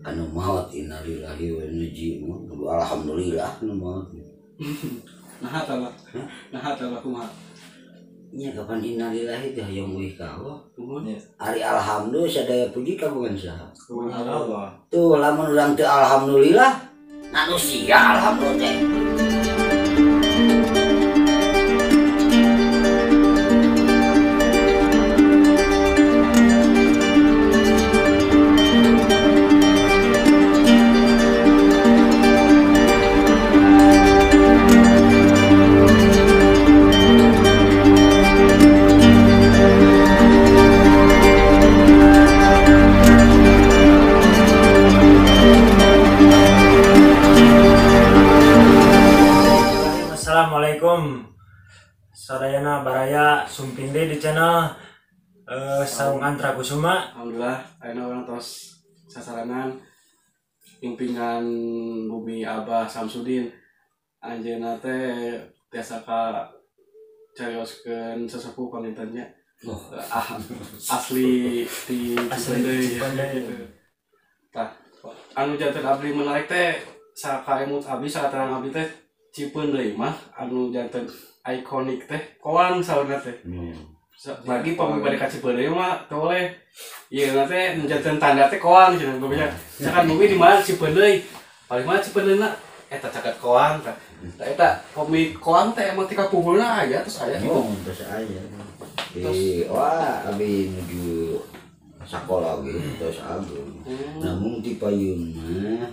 Anu maot innalillahi wa inna ilaihi raji'un. Alhamdulillah anu maot. Nah tah Bah. Nah tah Bah kumaha? Nya kapan innalillahi teh hayang uih ka Allah. Nuhun. Ari alhamdulillah sadaya puji kagungan saha. Kagungan Allah. Tuh lamun urang teu alhamdulillah, manusia alhamdulillah teh. Assalamualaikum Sadayana Baraya sumping deui di channel Saung Antra Kusuma. Alhamdulillah ayeuna urang tos sasarangan pimpingan bumi Abah Samsudin. Anjeunna teh tiasa ka carioskeun sesepuh panginten nya. Oh. Asli di Asli Cipeundeuy. Cipeundeuy. Tah, anu janten abdi menarik teh sakaemut abdi sakaterang abdi teh Cipeundeuy mah anu janten ikonik teh koang saurna teh. Lagi pami bade ka Cipeundeuy mah teu boleh. Ieu na teh nu janten tanda teh koang cenah bumi nya. Misalkan bumi di mana Cipeundeuy, paling mana Cipeundeuyna eta caket koang tah. Tah eta pami koang teh emang tika pungkulna aya terus aya gitu. Oh, terus aya. Di wah abi nuju sakola ge terus agung. Namun di payun mah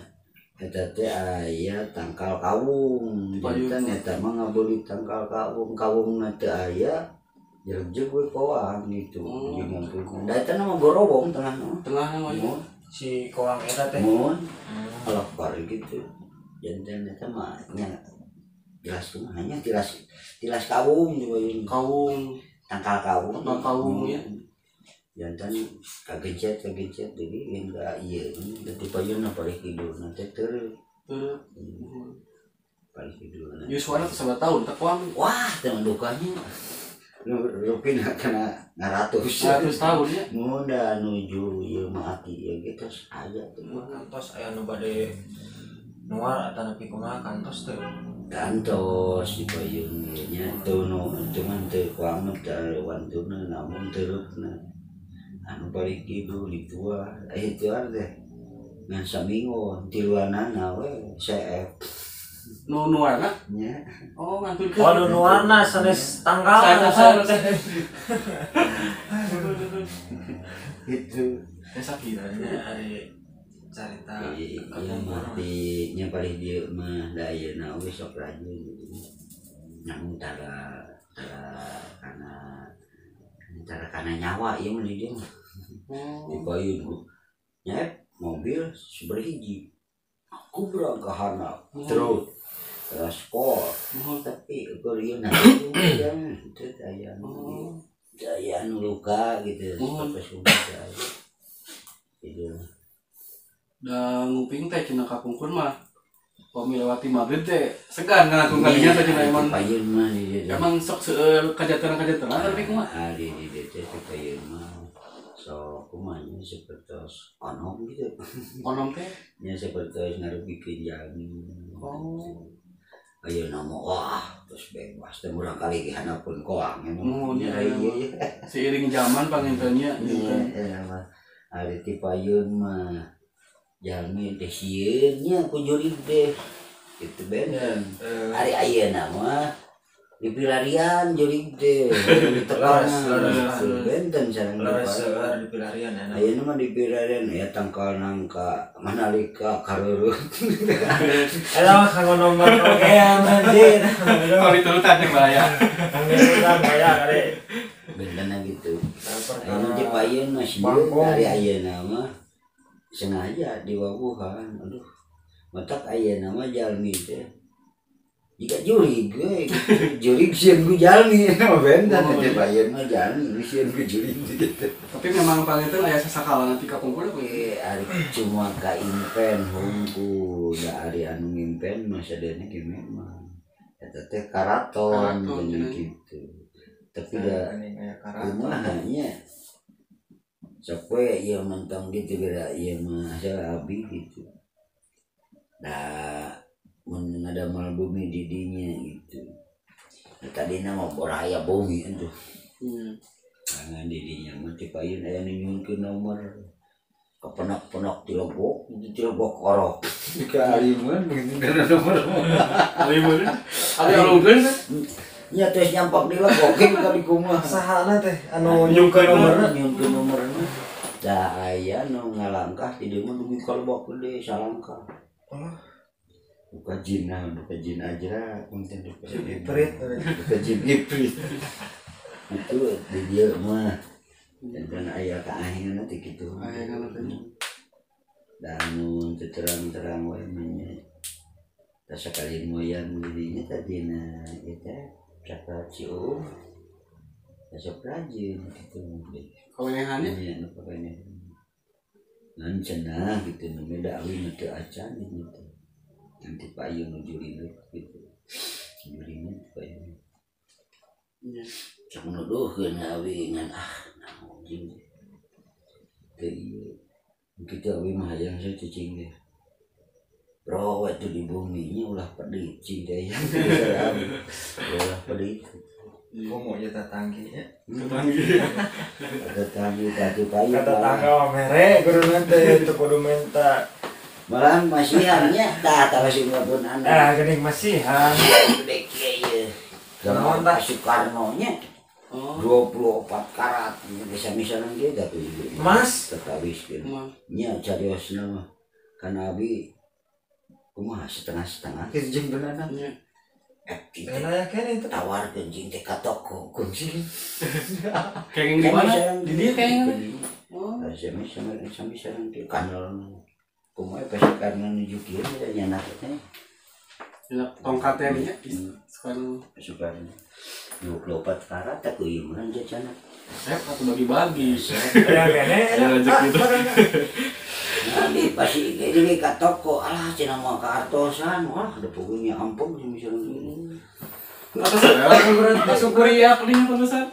eta teh aya tangkal kawung. Janten eta mah ngabeuli tangkal kawung, kawungna teu aya jeleg-jeleg we koang gitu. Di ngumpulkeun. Da eta mah gorobong tengahna mah. Tengahna mah. Mun. Si koang eta teh. Mun. Alah gitu. Janten eta mah nya jelas kumaha nya tilas tilas kawung di payun. Kawung. Tangkal kawung. Tangkal kawung ya. Janten kagejet kagejet jadi hingga ieu di payun paling kidulna teh teu. Teu. Paling kidulna. Yuswana teh sabaraha tahun teh koang? Wah, teh dukanya. Rupina kana ngaratus. 100 tahun ya. Mun da nuju ieu mah aki ieu ge tos aya teh. Kantos aya nu bade nuar atanapi kumaha kantos teh. Kantos di payun ieu nya teu nu cuman teu koang mah teu wantuna namun teureup-na. Anu balik kidul ditua itu teh ngan saminggu tiluanana we CF nu nuarna nya. Oh ngantunkeun. Oh nu nuarna sanes tanggal sanes itu teh sakitnya ari carita ieu mah di nya palih dieu mah da ayeuna we sok rajin gitu namun tara tara kana tara kana nyawa ieu mah di dieu mah. Di payun ku nyep mobil seberhiji kubra ka handap terus transport tapi ukur ieu nah teu aya nu aya nu luka gitu seperti gitu. Da nguping teh cenah kapungkur mah pami lewati maghrib teh segan ngalakukan kalinya teh cenah emang payun mah di dieu. Emang sok seueur kajatelan-kajatelan tapi kumaha? Ari di dieu teh payun mah sok kumaha nya sapertos onom gitu. Onom teh? Nya sapertos ngarugikeun jalmi. Oh. Ayeuna mah wah terus bebas teh murang kali ge hanapun koang nya. Nuhun ya iya. Seiring zaman panginten nya. Iya mah ari ti payun mah jalmi teh sieun nya ku jurig teh kitu benten. Ari ayeuna mah dipilarian jurig teh ditekanan benten sareng leres dipilarian ya. Ayeuna mah dipilarian ya tangkal nangka manalika kareureut. Eta mah kanggo nomor ogean anjir. Kalau diturutan yang bahaya. Kanggo diturutan bahaya kali. Bentenna gitu. Ayeuna teh payun mah sieun ari ayeuna mah sengaja diwawuhan. Aduh matak ayeuna mah jalmi teh jika jurig we jurig sieun ku jalmi mah benten teh payun mah jalmi sieun ku jurig gitu. Tapi memang panginten aya sasakala nanti kapungkur apa ari cuma ka impen hungkul da ari anu ngimpen mah sadayana ge memang eta teh karaton gitu. Tapi da kumaha nya Sok we ieu mentong gitu geura ieu mah hasil abi gitu. Da mun ngadamel bumi di dinya gitu. Nah, tadina mah boraya bumi atuh. Ngan di dinya mah ti payun aya nu nyuhunkeun nomor. Kepenak-penak tilogok, tilogok korok. Ka alimun begitu nomor. Alimun. Ada alungkeun teh. Nya teh nyampak di legokin ka di kumaha. Sahana teh anu nyungkeun nomorna? Nyungkeun nomorna. Da aya nu ngalangkah di dieu mah dugi ka lebok gede salangkah. Oh. Buka jin nah, buka jin aja, punten duka jin iprit. Buka jin iprit. Itu di dieu mah dan aya kaahinna teh kitu. Aya teh. Da anu teu terang-terang we mah nya. Da sakali moyan di dinya tadina ieu teh cakap cium besok rajin gitu kawenehannya iya nu kawenehan ngan cenah gitu nu beda awi nu teu acan gitu nanti payung nu jurinut gitu jurinut payung iya cak nuduhkeun awi ngan ah naon jeung teu ieu kitu awi mah hayang saya cicing deh bro itu di bumi nya ulah pedit cing teh ulah pedit komo nya tatanggi nya tatanggi tatanggi tadi payu kata tangga mere kudu teh teu kudu menta malahan masihan nya tah tah pun anak ah geuning masihan gede kieu naon tah Soekarno nya 24 karat bisa misalnya kieu tapi emas tetawis kieu nya cariosna mah kana abi kumaha setengah-setengah kieu jeung beunana nya enak ya itu tawarkeun jeung teh ka toko kunci kenging di mana di dieu kenging oh sami sami sareng teh kanal kumaha pasti karena nuju kieu nya nyanak teh nya tongkat teh nya Soekarno Soekarno 24 karat teh ku ieu mah jajanan sep atau bagi-bagi ya kene rezeki itu. Nanti pasti jadi ke toko, alah cina mau ke artosan, wah ada pokoknya ampun sih misalnya. Langsung kuriak nih pantesan.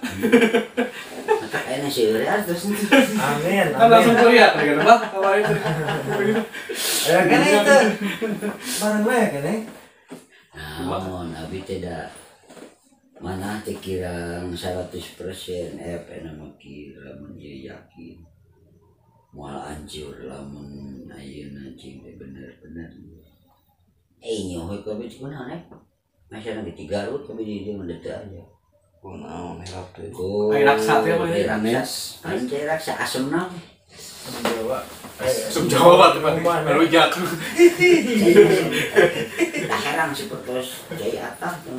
Kayaknya sih terus. Amin. Kan langsung kuriak kan bah kemarin itu. Ya kan itu. Barang we kan eh. Naon abi tidak mana teh kirang 100% nama kira mun yakin. Moal hancur lamun ayeuna cing teh bener-bener. Nyoh kabeh kunaon eh? Masana ge Garut kabeh di dieu mah teu aya. Kunaon herap teh. Ai raksa teh mah raksa. Ai raksa asem naon? Asem Jawa. Asem Jawa teh rujak. Tah herang sapertos cai atah teh.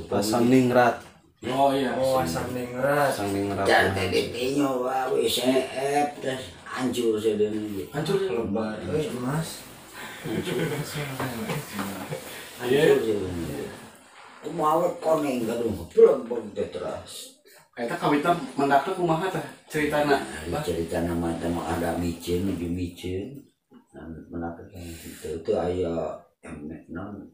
Asam ningrat. Oh iya. Oh asam ningrat. Asam ningrat. Dan teh nyoba we seep teh hancur sedeuna ge. Hancur lebar euy emas. Hancur. Hancur sedeuna. Kumaha we koneng gaduh bleng teh teras. Eta kawitna mendakna kumaha teh ceritana? Ceritana mah teh ada micin nuju micin. Mendak teh kitu teu aya non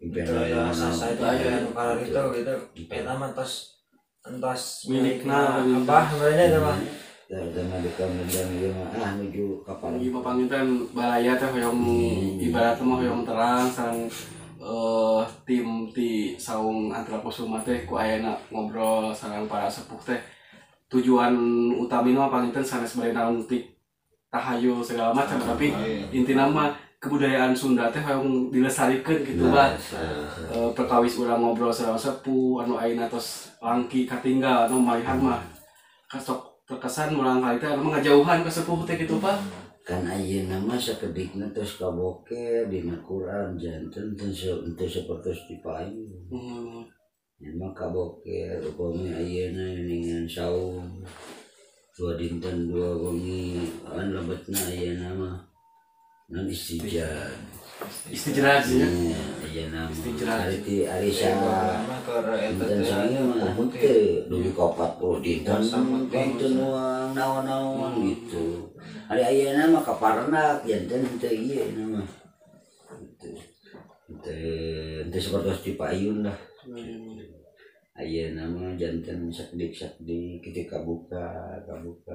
itu aya sasa itu aya nu kararitu gitu. Eta mah tos entos milikna abah sebenarnya itu mah. Dama dikam ieu mah ah nuju ka pagi papanginten balaya teh hoyong ibaratna mah hoyong terang sareng tim ti Saung Antra Kusuma teh ku ayana ngobrol sareng para sepuh teh tujuan utamina mah panginten sanes bade nalungtik tahayul segala macam tapi intina mah kebudayaan Sunda teh hoyong dilestarikeun gitu bah. Perkawis urang ngobrol sareng sepuh anu ayeuna tos langki katinggal anu malihan mah kasok terkesan murang kali teh anu ngajauhan ke sepuh teh gitu Pak. Kan ayeuna mah sakedikna tos kaboke dina Quran janten teu sapertos di payung. Emang kaboke upami ayeuna ningan saum dua dinten dua wengi kan lebetna ayeuna mah non istijad. Istijraj ya. Ayeuna mah Istijraj. ari ari sa dinten sange mah henteu dugi ka 40 dinten dinten uang naon-naon gitu. Ari ayeuna mah kaparenak janten henteu ieu mah. Gitu. Henteu sapertos di payun lah. Ayeuna mah janten sakedik-sakedik kitu kabuka gitu.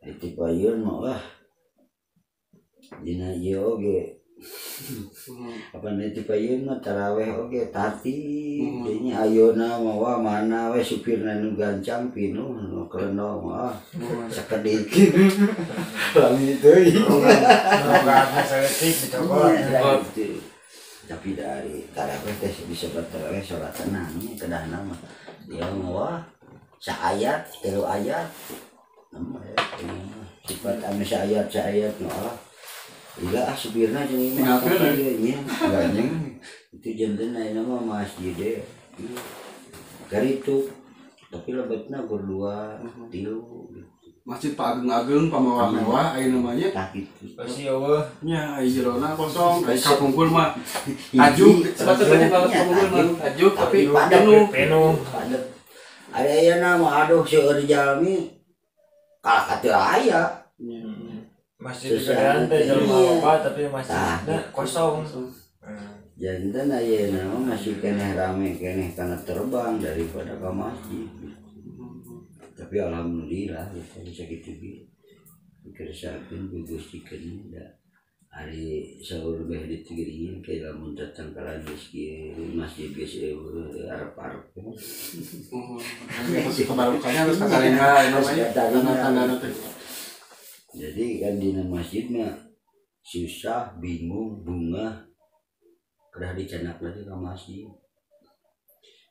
Itu payun mah wah dina ieu oge apa nanti payun mah taraweh oge tati jadinya ayeuna mah wah mana we supirna nu gancang pinuh nu keleno mah sakedik lami teuing rokaatna saeutik dicokot tapi dari taraweh teh bisa bertaraweh salat tenang kedahna mah dia mah wah saayat tilu ayat sifat anu saayat nu Allah gila ah supirna jeung ieu mah nya ganyeng itu janten ayeuna mah masjid teh garitu tapi lebetna gur 2 3 masjid Pak Agung-agung pamewah-mewah ayeuna mah nya tah kitu pasti eueuh nya aya jerona kosong aya kapungkur mah tajuk sebetulnya kalau kapungkur mah tajuk tapi penuh padet aya ayeuna mah aduh seueur jalmi kalah ka teu aya. Masjid digedean teh jelema loba tapi masjidna kosong. Janten ayeuna mah masih keneh rame keneh kana terbang daripada ka masjid. Tapi alhamdulillah kita bisa kitu ge. Dikersapkeun ku Gusti keun da ari saur beh ditigiringin ke lamun datang ka geus masjid geus arep-arep. Terus kebarukanya harus kakarenga namanya tanda-tanda teh. Jadi kan di masjid mah susah, bingung, bunga kedah dicanak lagi ke masjid.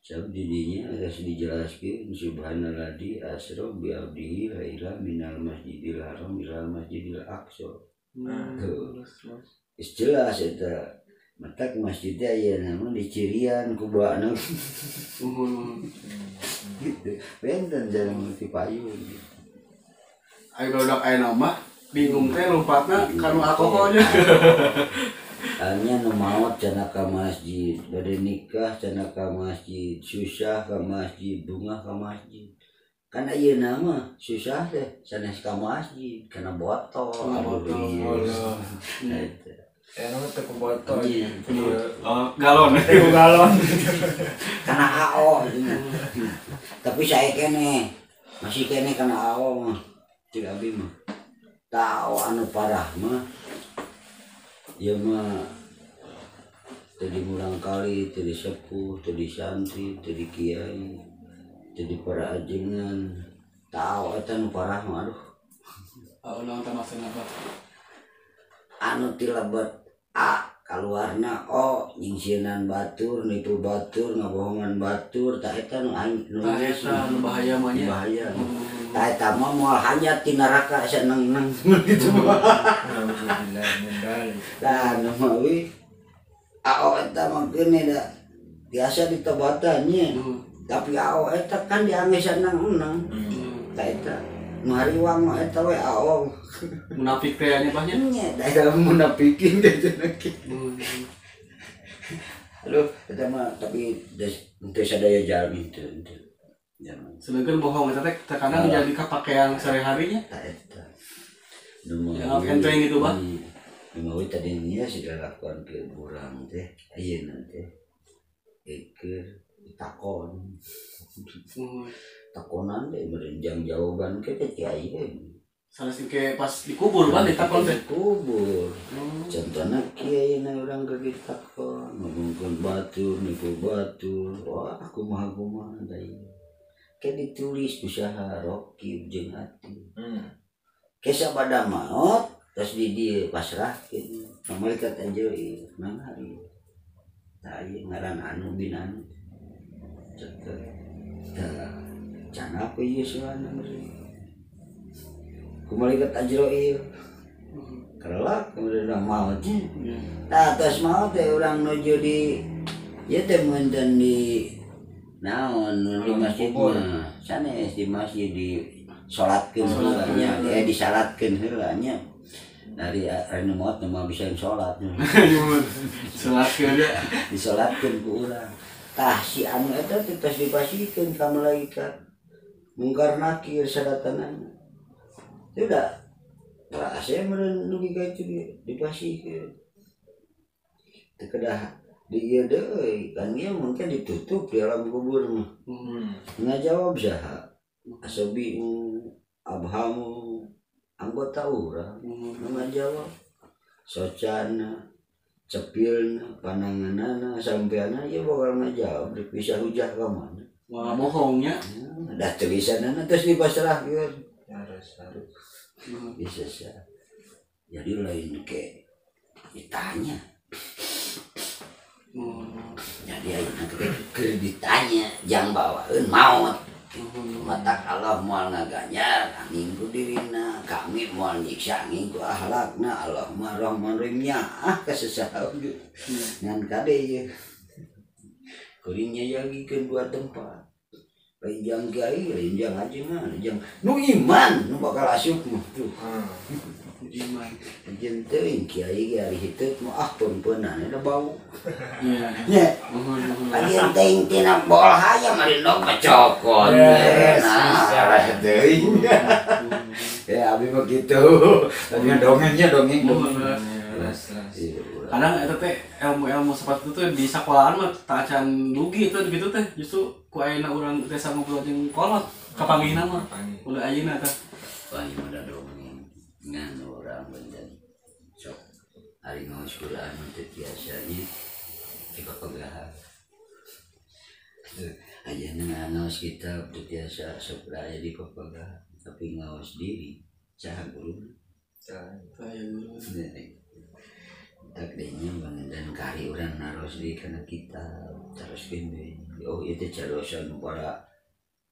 Sebab didinya harus dijelaskan subhanalladzi asra bi abdihi laila minal masjidil haram ilal masjidil aqsa. Tuh. Jelas eta matak masjid teh ayeuna mah dicirian ku baana. Gitu. Benten jarang ti payun. Ayo barudak ayeuna mah bingung teh lompatna kanu alkoholnya. Hanya nu maot cenah ka masjid, bade nikah cenah ka masjid, susah ka masjid, bungah ka masjid. Kan ayeuna mah susah teh sanes ka masjid, kana botol. Eta. Anu teh ku botol. Oh, galon. Teh ku galon. Kana AO cenah. Tapi sae keneh, masih keneh kana AO mah. Cik abi mah. Tao anu parah mah. Ieu mah teu dimurang kali, teu disepuh, teu disantri, teu dikiai, teu di para ajengan. Tao eta nu parah mah aduh. Tao naon teh maksudna apa? Anu ti lebet A kaluarna O nyingsieunan batur, nipu batur, ngabohongan batur, tah eta nu aing nu eta nu bahaya mah nya. Bahaya. Tah eta mah moal hanyat ti neraka seneng-neng gitu mah. Nauzubillah min dzalik. Tah nu mah we AO eta mah geuneh da biasa ditobatan nya. Tapi AO eta kan diange seneng-eneng. Tah eta nu hariwang mah eta we AO. Munafik teh nya bah nya. Nya da eta munafikin teh cenah. Aduh eta mah tapi teu sadaya jalmi teu. Sedangkan bohong eta teh terkadang jadi kapakaian sehari-harinya. Tah eta. Ya enteng gitu bah. Nu mawi tadi nya dilakukan ke urang teh ayeuna teh keur takon. Takonan teh merenjang jawaban ke teh kiai. Sanes ke pas dikubur bah ditakon teh. Dikubur. Contohna kiai na urang keur ditakon ngomongkeun batur nipu batur. Wah kumaha-kumaha tah ieu. Ke ditulis usaha rokib jeung hati. Ke sabada maot terus di dieu pasrahkeun. Malaikat aja ieu mangga ieu. Tah ieu ngaran anu bin anu. Cek. Tah canap ieu suana meureun. Ku malaikat Ajrail. Kerelak kemudian urang maot nya. Tah atas maot teh urang nuju di ieu teh meunteun di naon di masjid mah sanes di masjid di salatkeun heula nya, disalatkeun heula nya. Dari anu maot mah bisa salat. Salatkeun nya. Disalatkeun ku urang. Tah si anu eta teh tos dipasihkeun ka malaikat. Mungkar nakir sadatanana. Tidak. Terasa meureun dugi ka itu dipasihkeun. Teu kedah di ieu deui, kan ieu mungkin ditutup di alam kubur mah. Ngajawab saha? Asobi abhamu anggota urang nu ngajawab socana cepilna pananganana sampeana ieu bakal ngajawab bisa hujah ka mana moal bohongnya dah tulisanana terus dipasrahkeun harus bisa sah. Jadi lain ke ditanya. Jadi ayeuna teh keur ditanya jang bawaeun maot. Matak Allah moal ngaganjar angin ku dirina, kami moal nyiksa angin ku akhlakna, Allah mah Rahman Rahimnya. Ah kasesaha oge. Ngan kade ieu. Kuring nyayagikeun dua tempat. Lain jang kiai, lain jang ajengan, jang nu iman nu bakal asup mah tuh. Iman. Jeung teuing kiai ge ari hitut mah ah peun-peunana da bau. Iya. Nya. Lagian teuing tina bol hayam ari nog mah cokot. Nah, teuing. Ya abi mah kitu. Tadi dongengnya dongeng. Kadang eta teh ilmu-ilmu seperti itu di sekolahan mah teu acan dugi itu gitu teh justru ku ayeuna urang desa ngobrol jeung kolot kapanggihna mah ulah ayeuna teh. Wah, ieu mah da dongeng ngan urang beundeun. Sok ari ngaos Quran mah teu tiasa nya dipapegahan. Ayeuna ngaos kitab teu tiasa sok aya dipapegahan, tapi ngaos diri saha guruna? Saha guruna. Takdenya dan kari orang naros di karena kita teruskeun deui. Oh itu carosan para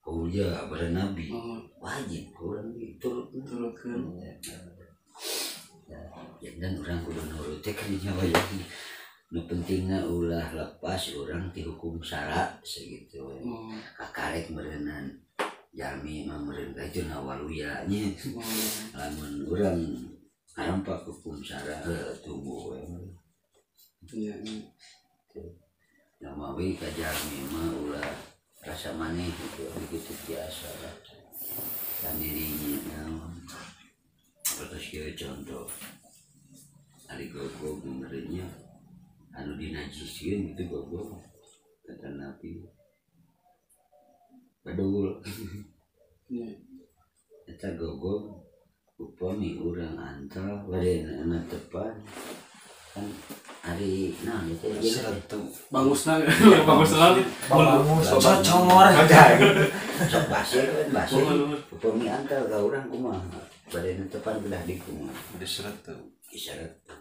aulia para nabi wajib urang turutkeun. Ya dan urang kudu nurut teh ka dinya we. Nu pentingna ulah lepas urang ti hukum syara sakitu we. Kakarek meureunnan jalmi mah meureun ka itu na waluya nya. Lamun urang ngarampak hukum syara tubuh we. Iya. Namawi ka jalmi mah ulah rasa maneh gitu begitu biasa lah. Dan dirinya naon. Terus kieu contoh. Ari gogog meureunnya anu dinajiskeun gitu gogog kata Nabi. Badul. Iya. Eta gogog upami urang antal bade na tepan kan ari naon ieu teh sertu bangusna bangusna bangus cocongor sok basir kan basir upami antal ka urang kumaha bade na tepan belah di kumaha bade sertu sertu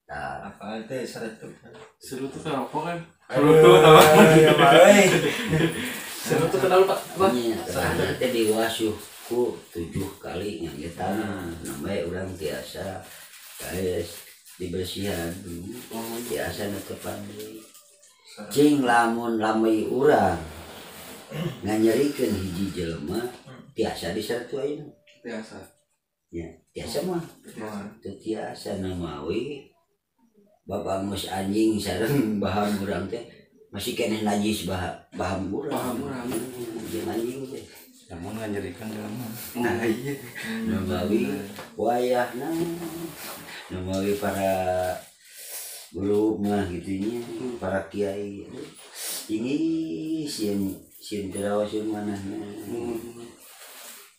tah apa teh sertu sertu teh rokok kan sertu tah sertu teh lupa nya teh diwasuh ku 7 kali ngangge tanah namanya urang tiasa guys dibersihan tiasa netepan deui cing lamun lamai urang nganyerikeun hiji jelema tiasa disertu ayeuna tiasa nya tiasa mah teu tiasa namawi babangus anjing sareng baham urang teh masih keneh najis baham urang jeung anjing teh namun nganyerikan jelema. Nah iya. Namawi wayahna namawi para guru mah gitunya, para kiai. Ini sieun sieun terawas sieun manahna.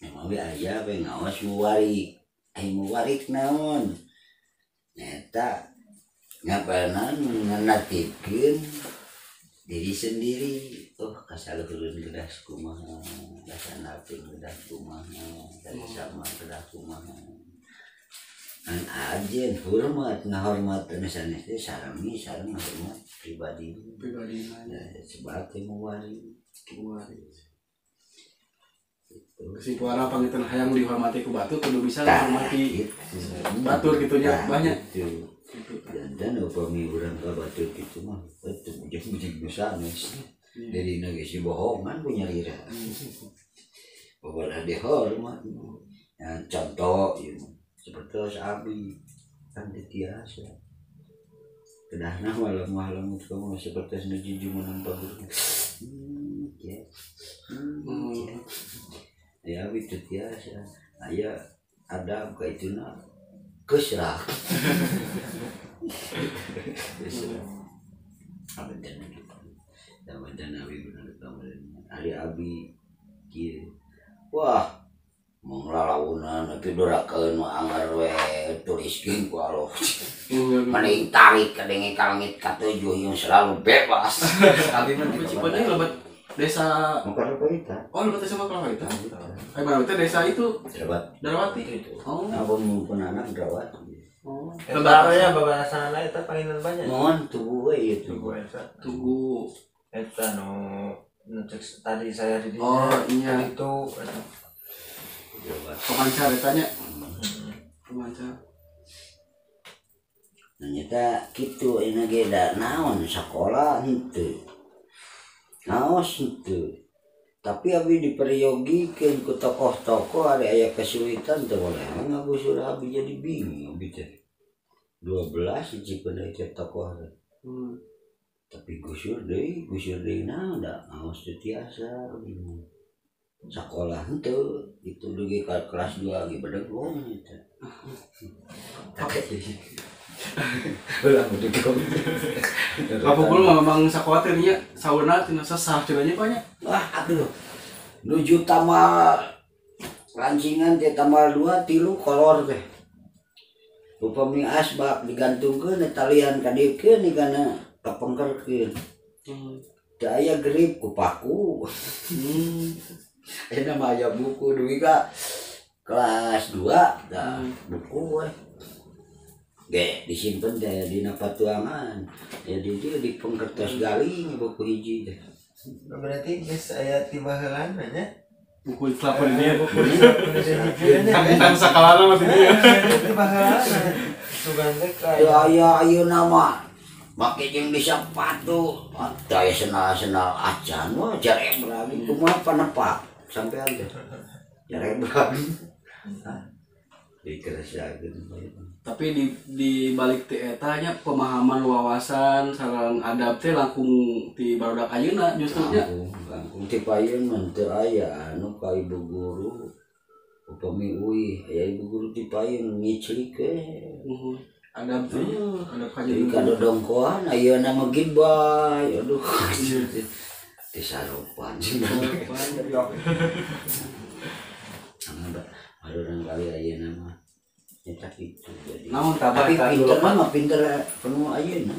Namawi aya we ngaos muwarik. Ai muwarik naon? Eta ngapanan nganatikeun diri sendiri. Oh kasaluhureun gedah kumaha, kasanapin gedah kumaha, sama gedah kumaha. An ajen hormat ngahormat anu sanes teh sareng sareng ngahormat pribadi. Pribadi mah sebab teh muwari. Muwari. Kesimpulan pangitan hayang dihormati ku batur kudu bisa menghormati batur kitu nya banyak. Gitu. Dan upami urang ka batur kitu mah teu bujang-bujang nu sanes. Dari geus dibohongan ku nyalira. Babalah dihormat. Ya, contoh ieu seperti abdi kan teu tiasa. Kedahna malam-malam kamu seperti nu jujur menampak guru. Ya. Ya abdi teu tiasa. Aya adab ka ituna kesrah. Kesrah. Abadan gitu. Dan abi bener kamu hari abi kieu. Wah, Manglalaunan tapi dorakeun mah anggar we tuliskeun ku Allah. Mending tarik ka denge ka langit katujuh yang selalu bebas. Kali mah Cipeundeuy lebet desa Makalapawita. Oh, lebet desa Makalapawita. Ai mana teh desa itu? Darawati. Oh. Abang pun anak Darawati. Oh. Lebar ya babarasanana eta panginan banyak. Mohon tugu we ieu tugu eta. Tugu eta nu cek tadi saya di dinya. Oh, iya. Itu pemancar etanya. Pemancar. Nah, nyata kitu ayeuna ge da naon sakola henteu. Naos henteu. Tapi abi diperyogikeun ku tokoh-tokoh ari aya kesulitan teu boleh ngagusur abi jadi bingung abi teh. 12 hiji peundeui teh tokoh teh. Tapi gusur deui naon da ngaos teu tiasa bingung. Sekolah henteu itu dugi ka kelas 2 ge bedegong eta. Ulah bedegong. Kapukul mah memang sakola teh nya sauna tina sesah cenah nya banyak. Wah, aduh. Nuju tamal lancingan teh tamal 2 3 kolor teh. Upami asbak digantungkeun talian ka dieu keun kana kapengkerkeun. Teu aya grip ku paku. Ayeuna mah aya buku dugi ka kelas 2 dah buku we. Ge disimpen teh dina patuangan. Ya di dieu di pengkertas galing buku hiji teh. Berarti geus aya ti baheulana nya. Buku telapon dia. Buku hiji nya. Kan sakalana mah ti dieu. Ti baheulana. Sugan teh ka teu aya ayeuna mah. Make jeung di sepatu, teu aya senal-senal acan wah jarek berani kumaha panepak sampean teh. Jarek berani. Dikeresakeun. Tapi di balik ti eta nya pemahaman wawasan sareng adab teh langkung ti barudak ayeuna justru nya. Langkung ti payun mah teu aya anu ka ibu guru. Upami uih aya ibu guru ti payun ngiclik we. Adab teh adab ka jadi kadodongkoan ayeuna mah gibay aduh. Teh saropan. Barudan kali ayeuna mah nyetak itu jadi. Naon tabah tapi pinter mah pinter penuh ayeuna.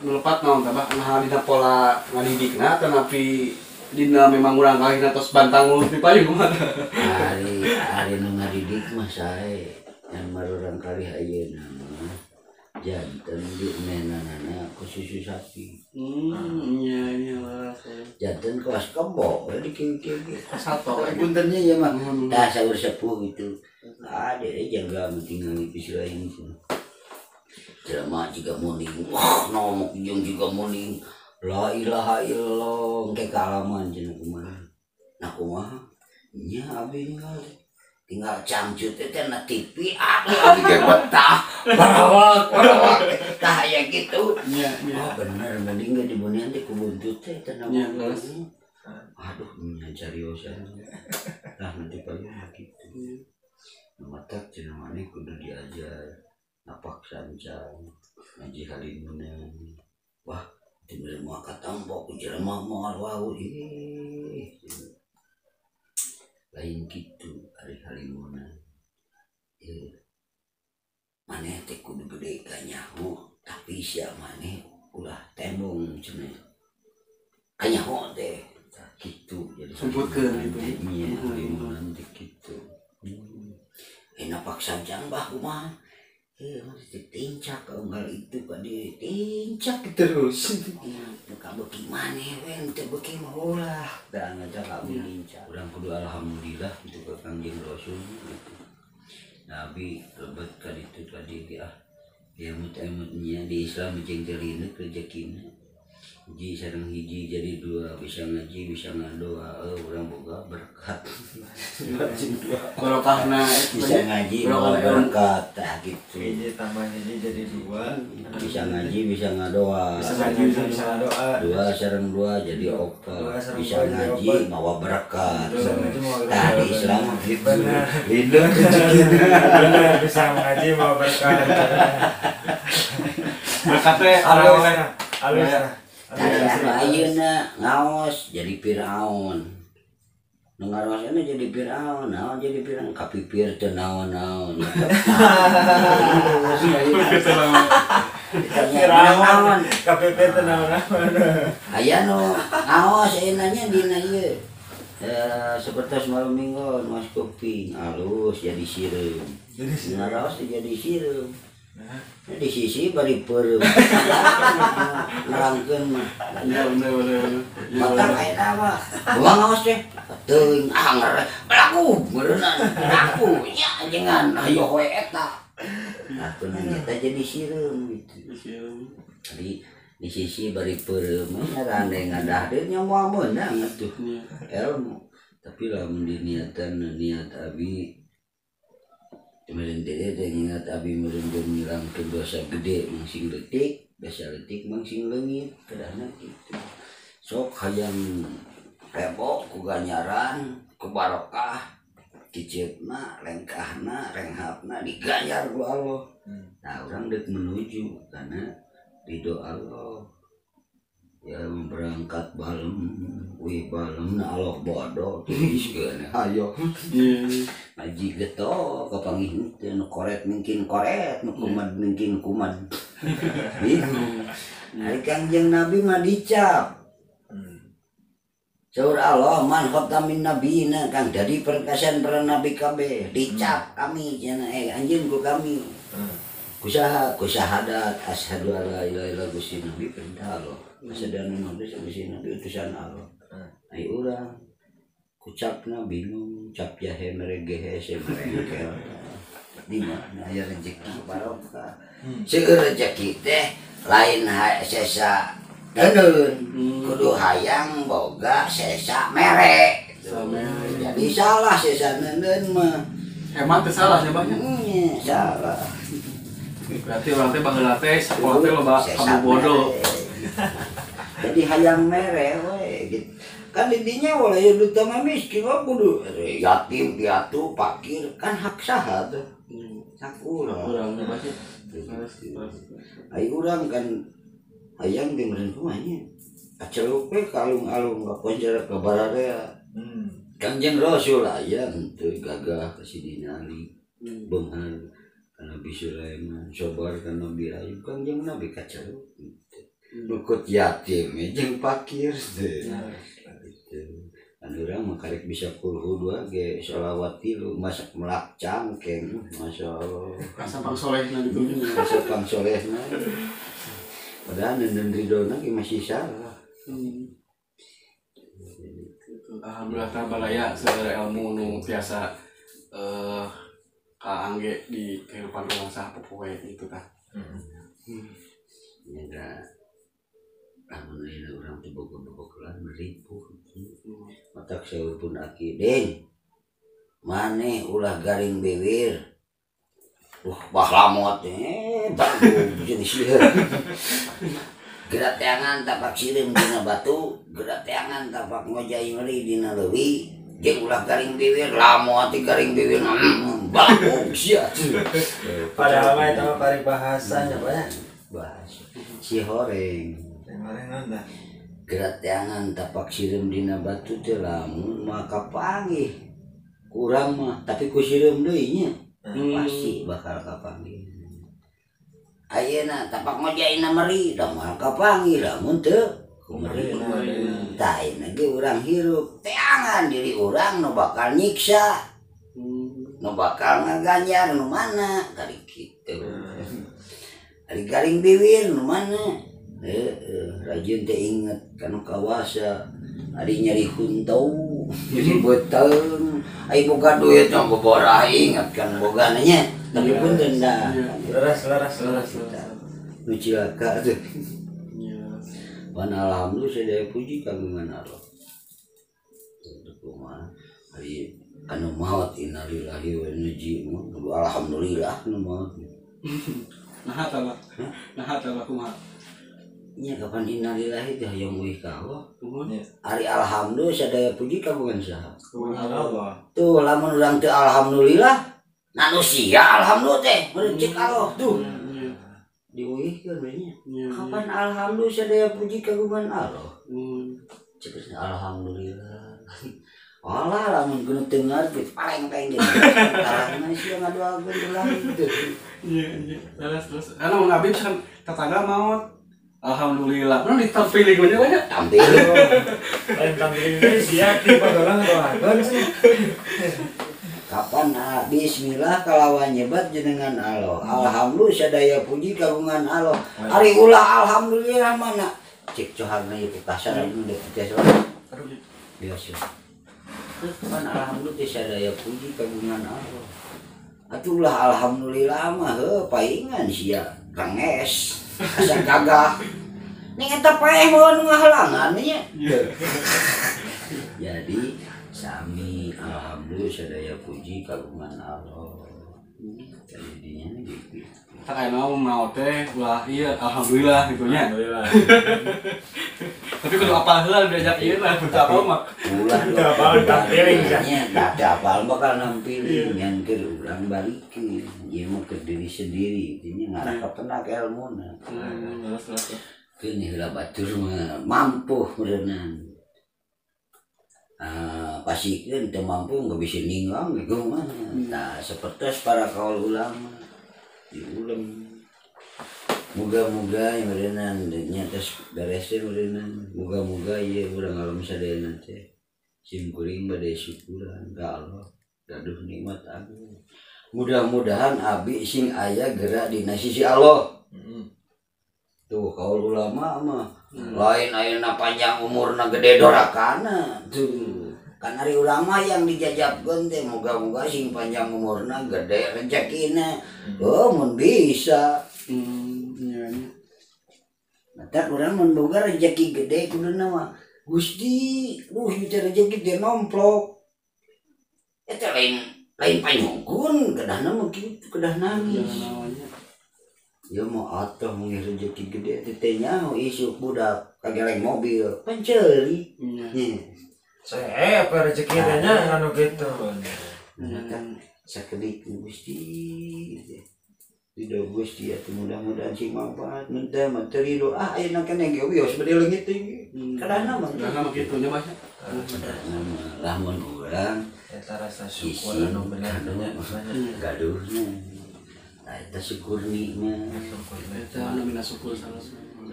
Nu lepat naon tabah nah dina pola ngadidikna tetapi dina memang urang kalihna tos bantang mulus di payung kumaha. Ari nu ngadidik mah sae ngan marurang kalih ayeuna mah janten di menanana ku susu sapi. Iya iya lah. Janten kelas kebo di kieu-kieu ge. Sato puntennya ya mah. Tah saur sepuh gitu. Ah dede jaga tinggal itu si lain itu. Jelema jiga muning. Wah, nomok jeung jiga muning. La ilaha illallah engke kaalaman cenah kumaha. Nah kumaha? Nya abi ninggal. Tinggal cangcut teh na TV aduh abi ge betah. Barawak barawak. Tah aya kitu. Nya nya. Oh bener mending ge dibunian teh ku buntut teh teh Nya geus. Aduh nya cariosan. Tah nanti payung kitu. Matak cenah maneh kudu diajar napak sancang ngaji halimuna. Wah, teu moal katampo ku jelema moal wau ih. Lain kitu ari halimuna. Ieu maneh teh kudu gede kanyaho tapi sia maneh ulah tembong cenah. Kanyaho teh kitu jadi sumputkeun gitu. Nya halimuna teh kitu. Napak sancang bah kumaha? Masih tincak unggal itu ka dieu tincak terus. Muka beuki maneh we teu beuki mah ulah. Da ngajak abdi tincak. Urang kudu alhamdulillah kitu ka Kangjeng Rasul gitu. Nabi lebet ka ditu ka dieu ge ah. Emut-emut nya di Islam jeung teu lineuk rezekina. Hiji sareng hiji jadi dua, bisa ngaji bisa ngadoa, urang boga berkat. Barokahna bisa ngaji bawa berkat tah gitu. Hiji tambah hiji jadi dua. Bisa ngaji bisa ngadoa. Bisa ngaji bisa ngadoa. Dua sareng dua jadi opat. Bisa ngaji mawa berkat. Tah di Islam gitu. Lineuk rezekina. Bener bisa ngaji mawa berkat. Berkat teh alus. Alus. Tah ayeuna ngaos jadi Firaun. Nu ngarosana jadi Firaun, naon jadi Firaun kapipir teu naon-naon. Firaun kapipir teu naon-naon. Aya nu ngaos ayeuna nya dina ieu. Seperti malam minggu mas kuping halus jadi sireum. Ngaraos jadi sireum. Di sisi bari peureum. Nerangkeun mah. Mata ayeuna mah. Buang ngaos teh. Teuing anger. Belaku meureunna. Aku nya jangan hayo we eta. Aku nanya teh jadi sireum gitu. Jadi di sisi bari peureum rande ngadah deui nya moal meunang atuh. Ilmu. Tapi lamun diniatan niat abi meureun teh niat abi meureun ngilangkeun dosa gede mangsing leutik, dosa leutik mangsing leungit, kedahna kitu. Sok hayang rebo ku ganjaran, ku barokah, kiceupna, lengkahna, renghapna diganjar ku Allah. Nah, urang deuk menuju kana ridho Allah. Ya berangkat balem, wih balem na Allah bodoh tuliskeun hayo. Ngaji geto kapanggih teh nu koret mungkin koret, nu kumad mungkin kumad. Bingung. Ari Kangjeng Nabi mah dicap. Saur Allah man khatamin nabiyina kang jadi perkasan para nabi kabeh dicap kami cenah anjeun ku kami. Kusaha kusahadat asyhadu alla ilaha illallah Gusti Nabi perintah Allah. Asyhadu anna Muhammadan Gusti Nabi utusan Allah. Ai urang kucapna bingung cap jahe mere gehe se merengkel. Di mana aya rezeki barokah. Seueur rezeki teh lain sesa deundeun kudu hayang boga sesa mere. Jadi salah sesa deundeun mah. Emang teh salah nya banyak. Salah. Berarti orang teh baheula teh sakola teh loba kamu bodoh. Jadi hayang mere we gitu. Kan di dinya walaya duta mah miskin mah kudu yatim piatu fakir kan hak saha tuh. Hak urang. Urang pasti. Ai urang kan hayang di meureun kumaha nya. Aceluk we ka alung-alung ka poncer ka bararea. Kangjeng Rasul aya henteu gagah ka Sidina Ali. Beunghar Nabi Sulaiman, sobar ka Nabi Ayub, Kangjeng Nabi kaceluk gitu. Nukut yatim jeung fakir teh. Gitu. Anu urang mah karek bisa kulhu dua ge sholawat tilu masak melak cangkeng, masyaallah. Asa pangsolehna gitu. Asa pangsolehna. Padahal neundeun ridona ge masih salah. Alhamdulillah tah balaya segala ilmu nu tiasa kaangge di kehidupan urang sapopoe gitu tah. Nya da lamun ayeuna urang teh boga-bogokelan meripuh. Matak saur pun aki deng. Maneh ulah garing bibir. Bah lamot bagus jeung sieun. Gerak teangan tapak sireum dina batu, gerak teangan tapak ngojay meuli dina leuwi. Jeung ulah garing bibir, lamot garing bibir. Bagus sia. Padahal mah eta mah paribahasa nya Pak nya. Bahasa si horeng. Horeng naon tah? Gerak teangan tapak sireum dina batu teh lamun mah kapanggih. Kurang mah tapi ku sireum deui nya. Pasti bakal kapanggih. Ayeuna tapak mojaina meri da moal kapanggih lamun teu kumeri. Tah ayeuna ge urang hirup teangan diri urang nu bakal nyiksa. Nu bakal ngaganjar nu mana kali kitu. Ari garing bibir nu mana? Rajin teh inget kanu kawasa. Ari nyeri huntau, nyeri beuteung, ai boga duit mah boborah inget kan bogana nya. Tapi pun denda. Leres. Nu cilaka tuh. Wan alhamdulillah sadaya puji kagungan Allah. Teu kumaha ari anu maot innalillahi wa inna ilaihi raji'un. Alhamdulillah nu maot. Naha tah Pak? Naha tah Pak kumaha? Nya kapan innalillahi teh hayang euy ka Allah. Ari alhamdulillah sadaya puji kagungan saha? Allah. Tuh lamun urang teu alhamdulillah, manusia alhamdulillah teh meureun ceuk Allah tuh. Diuihkeun we nya. Kapan alhamdulillah sadaya puji kagungan Allah? Ceuk alhamdulillah. Olah lamun kudu teu ngarti paleng-paleng jeung tarangna sia ngadoakeun ulah gitu. Iya iya. Terus anu mun abi misalkan tetangga maot alhamdulillah. Nu ditampiling we nya. Tampil. Lain tampiling teh sia ti padolang doakeun sih. Kapan bismillah kalawan nyebat jenengan Allah. Alhamdulillah sadaya puji kagungan Allah. Ari ulah alhamdulillah mana? Cek cohagna ieu kasar anu deuk teh. Aduh. Biasa. Kan alhamdulillah sadaya puji kagungan Allah. Atuh ulah alhamdulillah mah heuh paingan sia renges asa gagah. Ning eta paeh mah nu ngahalangan nya. Jadi sami alhamdulillah sadaya puji kagungan Allah. Jadinya gitu. Tak aya naon maot teh ulah ieu alhamdulillah gitu nya. Alhamdulillah. Tapi kudu apal heula diajak ieu lah kudu apal mah. Ulah Teu apal tampiling sia. nya da teu apal bakal nampiling ngan keur urang balikeun. Ieu mah keur diri sendiri nya ngarah ka penak elmuna. Terus. Keun heula batur mah mampu meureunnan. Pasikeun teu mampu nggak bisa ninggang gitu mah. Nah, seperti para kaul ulama diulem. Muga-muga meureunnan nya tos beres teh meureunnan. Muga-muga ieu urang alam sadayana teh sim kuring bade syukuran ka Allah gaduh nikmat agung. Mudah-mudahan abi sing aya gerak dina sisi Allah. Tuh kaul ulama mah lain ayeuna panjang umurna gede dorakana tuh. Kan ari ulama yang dijajabkeun teh moga-moga sing panjang umurna gede rezekina. Oh mun bisa. Nya. Matak urang mun boga rezeki gede kuduna mah Gusti, duh ieu teh rezeki teh nomplok. Eta lain panyungkun kedahna mah kitu kedah nangis. Ya mau atuh mun rezeki gede teh teh nyaho isuk budak kageleng mobil panceuli. Nya. Saya apa rezeki teh nya anu kitu. Nah, sakedik Gusti. Ridho Gusti atuh mudah-mudahan sing manfaat mun teh mah teu ridho ah ayeuna keneh ge wios bade leungit teh. Kadahna mah Kadahna mah kitu nya mah. Kadahna mah lamun urang eta rasa syukur anu bener nya gaduhna. Nah, eta syukur nikmat. Eta anu mina syukur salah.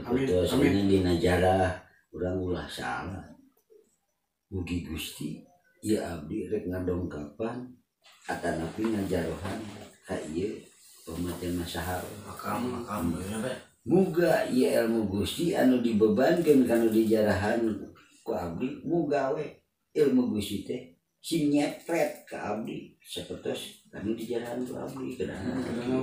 Amin. Amin dina jarah urang ulah salah. Mugi Gusti ieu abdi rek ngadongkapan atanapi ngajarohan ka ieu pamatian saha makam nya bae. Muga ieu ilmu Gusti anu dibebankeun kana dijarahan ku abdi muga we ilmu Gusti teh sing nyepret ka abdi sapertos anu dijarahan ku abdi kedahna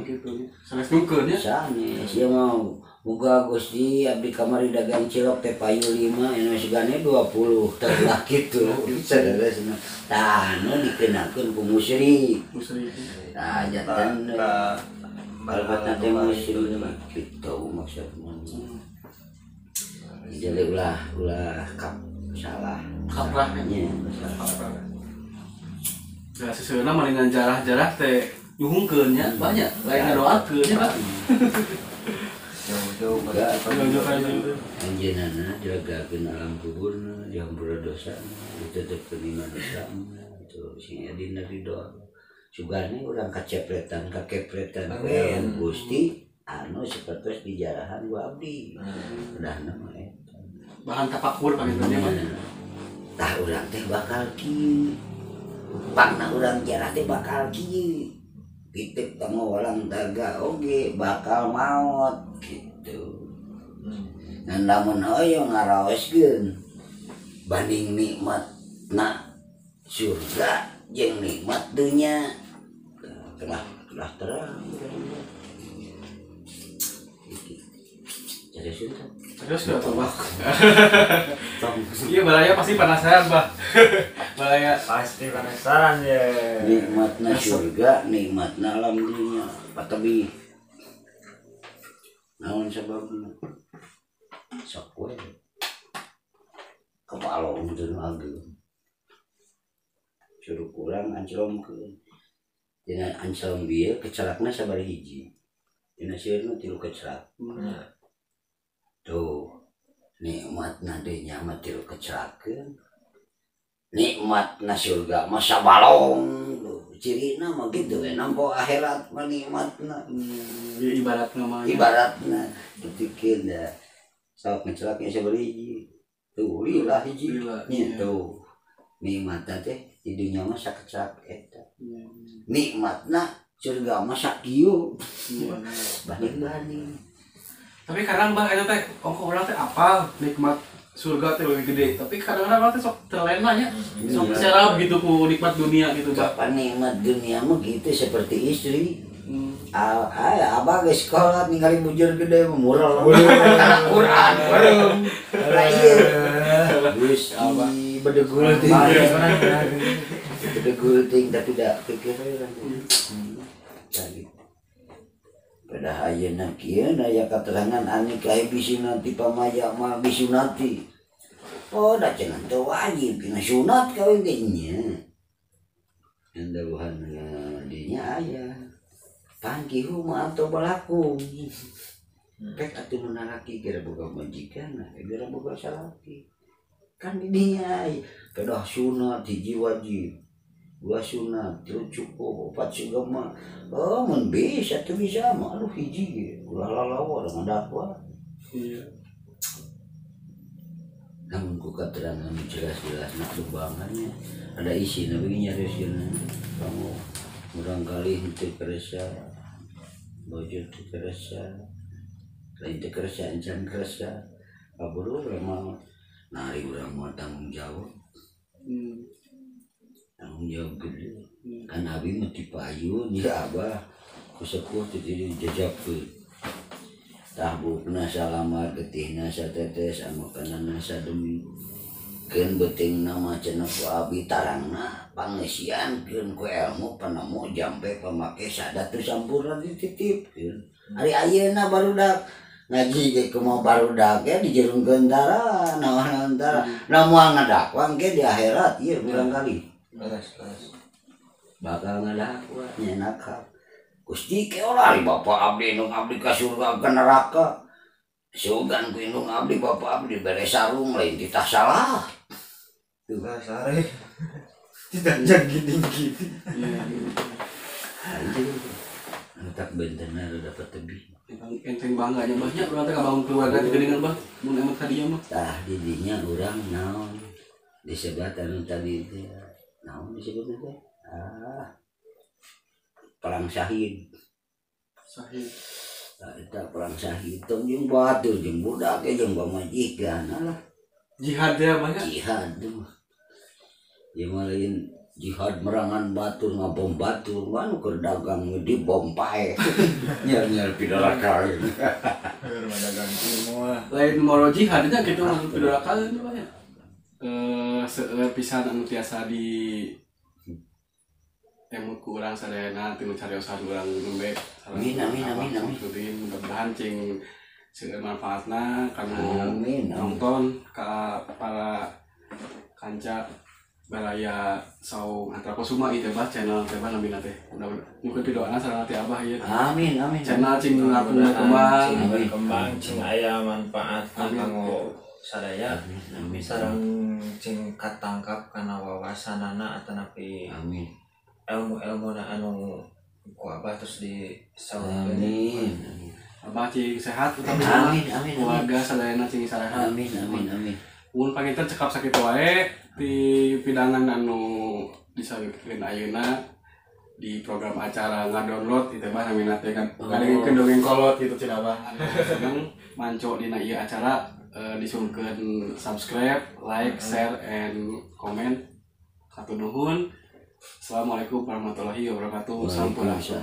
kitu sanes nungkeun nya sanes ieu mah muga Gusti abdi kamari dagang cilok teh payu 5 anu segane 20 teh kitu sadaresna tah anu dikenakeun ku musyrik tah janten kalbatna teh musyrik kitu maksudna jadi ulah kap salah kaprah nya. Nah, seseuna mah dengan jarah-jarah teh nyuhungkeun nya banyak lain ngadoakeun nya Pak. Jauh-jauh jauh. Anjeunna dilegakeun alam kuburna, dihampura dosana, ditetepkeun iman dosana, itu sing dina ridho. Sugane urang kacepretan, kakepretan ku Gusti anu sapertos dijarahan ku abdi. Udahna mah eta. Bahan tapakur panginten nya mah. Tah urang teh bakal kieu. Pakna urang jarah teh bakal kieu. Pitik tanggo walang daga oge bakal maot gitu. Ngan lamun hoyong ngaraoskeun banding nikmatna surga jeung nikmat dunya telah terang. Serius kan? Serius gak tuh, Bah? Iya, balaya pasti penasaran, Bah. Balaya pasti penasaran ya. Nikmatna surga, nikmatna alam dunia. Patabi. Naon sababna? Sok we. Kepalong teu ageung. Suruh kurang anclomkeun. Dina anclom bieu kecelakna sabari hiji. Dina sieuna 3 kecelak. Tuh nikmatna deui nya mah 3 kecelakeun. Nikmatna surga mah sabalong. Cirina mah gitu we nampo akhirat mah nikmatna. Ya, ibaratna mah. Ibaratna ditikeun da. Sok ngecelak sabaraha tuh lila hiji. Nya tuh. Nikmatna teh di dunya mah sakecak eta. Nikmatna surga mah sakieu. Banding-banding. Tapi kadang bah eta teh ongko urang teh apal nikmat surga teh lebih gede, tapi kadang-kadang orang teh sok terlena nya, sok serap gitu ku nikmat dunia gitu bah. Kapan nikmat dunia mah gitu seperti istri. Abah geus sekolah ningali bujur gede murah. Kana Quran. Lah ieu. Geus abah bedegul ting. Bedegul ting tapi da pikir we. Tah gitu. Pada ayeuna kieu aya katerangan anika bisunati pamaya mah bisunati. Oh da cenah teu wajib dina sunat kawin ge nya. Andauhan dinya aya. Pangkihu mah atau balakum. Pek atuh mun lalaki geura boga majikan, geura boga salaki. Kan di dinya aya. Pedah sunat hiji wajib. Dua sunat, tilu cukup, opat sugema. Oh, mun bisa teu bisa mah aduh hiji ge. Ulah lalawa da ngadakwa. Iya. Namun ku katerangan jelas-jelas nak lubangannya ada isi nabi nyarioskeun kamu urang kali henteu keresa bojor teu keresa lain teu keresa encan keresa kaburu urang mah nari urang mah tanggung jawab. Tanggung jawab gede kan abi mah ti payun ya abah ku sepuh teh dijajakeun tah bukna salamar getihna satetes amakanana sademi keun beutingna mah cenah ku abi tarangna pangeusian keun ku ilmu penemu jampe pamake sada teu sampurna dititipkeun ari ayeuna barudak ngaji ge kumaha barudak ge dijerungkeun tara naon-naon tara na moal ngadakwang ge di akhirat ieu urang kali bakal ngadakwa nya nakal Gusti ke olah bapak abdi indung abdi ka surga ka neraka sugan ku indung abdi bapak abdi bere sarung lain titah salah tuh sare tidak jangan gini-gini iya tak bentenna dapat tebih enteng bangga nya banyak urang teh kabangun keluarga teh geuningan bah mun emang tadinya mah tah di dinya urang naon disebat anu tadi teh naon disebutna teh perang syahid. Syahid. Nah, eta perang syahid tong jeung batur jeung budak ge jeung pamajikan alah. Jihad ya banyak. Jihad mah. Ieu mah lain jihad merangan batur ngabom batur mah nu keur dagang di bom pae. Nyer-nyer pidoraka. Keur dagang ilmu. Lain moro jihad nya kitu mah pidoraka banyak. Seueur pisan anu tiasa di emut ku urang sadayana tinu cariosan urang nembe. Amin amin amin amin. Mudah-mudahan cing seueur manfaatna kanu nonton ka para kanca baraya Saung Antra Kusuma ieu teh bah channel teh bah namina teh. Mudah-mudahan mungkin pidoana sareng ti abah ieu. Amin amin. Channel cing langkung berkembang, berkembang cing aya manfaatna kanggo sadaya. Sareng cing katangkap kana wawasanana atanapi amin. Ilmu-ilmu na anu ku abah terus disaurkeun. Amin. Abah cing sehat tetap amin amin. Keluarga sadayana cing sarehat. Amin amin amin. Mun panginten cekap sakitu wae di pidangan anu disawikeun ayeuna di program acara ngadownload ieu teh bah namina teh kan ngadengkeun dongeng kolot gitu cenah abah. Seneng manco dina ieu acara disungkeun subscribe, like, share and comment. Satu nuhun. Assalamualaikum warahmatullahi wabarakatuh. Sampurasun.